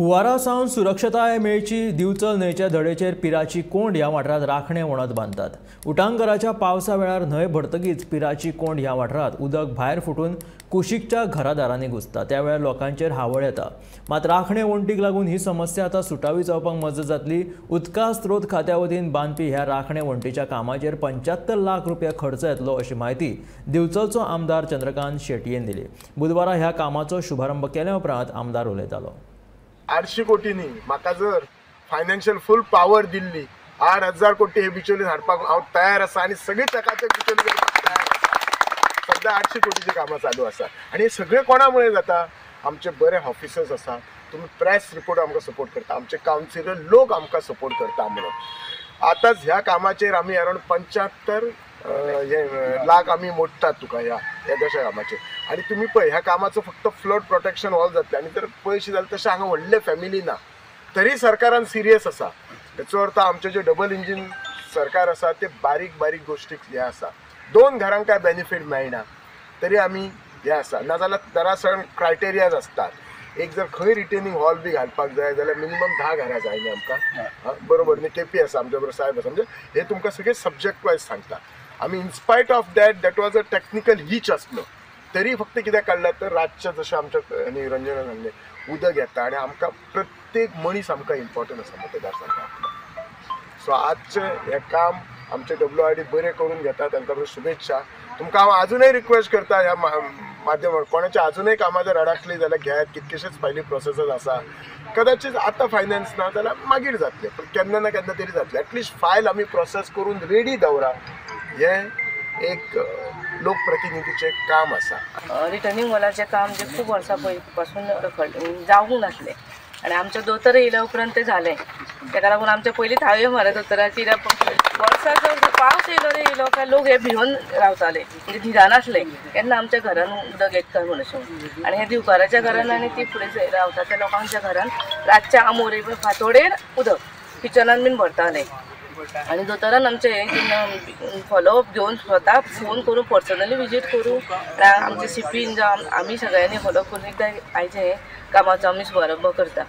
हुवारा सावन सुरक्षताय मेळची दिवचल न्हंयच्या धडेचेर पिराची कोंड ह्या वाठारांत राखणे वणत बांदतात. उटांगराच्या पावसा वेळार न्हंय भरतकीच पिराची कोंड ह्या वाठारांत उदक भायर फुटून कुशीकच्या घरादारांनी घुसता. त्या वेळार लोकांचेर हावळ येता. मात राखणे वणटीक लागून ही समस्या आतां सुटावी जावपाक मजत जातली. उदका स्त्रोत खात्या वतीन बांदपी ह्या राखणे वणटीच्या कामाचेर 75 लाख रुपया खर्च येतलो अशी म्हायती दिवचलचो आमदार चंद्रकांत शेटयेन दिली. बुधवारा ह्या कामाचो शुभारंभ केल्या उपरांत आमदार उलयतालो. 800 कोटींनी म्हाका जर फायनान्शियल फूल पावर दिल्ली 8000 कोटी हे बिचोली हाडपाक हांव तयार आसा आनी सगळी चकाचक बिचोली करपाक तयार आसा. सद्या 800 कोटीची कामां चालू आसा आनी हे सगळें कोणा मुळे जाता? आमचे बरे ऑफिसर्स आसा, तुमी प्रेस रिपोर्ट आमकां सपोर्ट करता, आमचे कावन्सिलर लोक आमकां सपोर्ट करता. म्हणून आतांच ह्या कामाचेर आमी अरावंड 75 लाख आमी मोडटात तुका ह्या येद्याशा कामाचेर. आनी तुमी पळय ह्या कामाचो फक्त फ्लड प्रोटेक्शन हॉल जातलें आनी जर पयशे जाले तशें हांगा व्हडले फॅमिली ना तरी सरकारान सिरियस आसा. हेचो अर्थ आमचें जें डबल इंजीन सरकार आसा ते बारीक बारीक गोश्टीक हें आसा. 2 घरांक काय बेनिफीट मेळना तरी आमी हें आसा. नाजाल्यार दरासण क्रायटेरियाज आसतात. एक जर खंय रिटेनिंग हॉल बी घालपाक जाय जाल्यार मिनिमम 10 घरां जाय न्ही आमकां, बरोबर न्ही? केपी आसा आमच्या बरोबर, साहेब आसा, म्हणजे हे तुमकां सगळे सब्जेक्ट वायज सांगता. आमी in spite of that that was a technical hitch आसलो तरी फक्त कित्याक काडला तर रातचें जशें आमच्या आनी रंजनान सांगलें उदक येता आनी आमकां प्रत्येक मनीस आमकां इम्पॉर्टंट आसा मतदारसंघांतलो. सो आजचें हें काम आमचे WRD बरें करून घेता, तांकां बरें शुभेच्छा. तुमकां हांव आजुनय रिक्वेस्ट करता ह्या माध्यमात कोणाच्या आजुनय कामां जर अडकली जाल्यार घेयात. कितकेशेच फायली प्रोसेसीस आसा, कदाचित आतां फायनान्स ना जाल्यार मागीर जातलें, पूण केन्ना ना केन्ना तरी जातलें. एटलिस्ट फायल आमी प्रोसेस करून रेडी दवरा, हें एक लोकप्रतिनिधीचें काम आसा. रिटर्निंग वॉलाचें काम जें खूब वर्सां पयलीं पासून जावंक नासलें आनी आमच्या दोतोर येयल्या उपरांत तें जालें. ताका लागून आमच्या पयलीं थाळयो मारत दोतोराची वर्सां पावस येयलो रे येयलो काय लोक हे भिवन रावताले, म्हणजे धिरान आसले केन्ना आमच्या घरान उदक येता काय म्हूण अशें. आनी हे दिवकाराच्या घरान आनी ती फुडें रावता त्या लोकांच्या घरान रातच्या आमोरे फांतोडेर उदक किचनान बीन भरताले. आनी दोतोरान आमचें हें फॉलोअप घेवन स्वता फोन करून पर्सनली विजीट करून आमचे सीपीन जावं आमी सगळ्यांनी फॉलोअप करून एकदां आयचें हें कामाचो आमी शुभारंभ करता.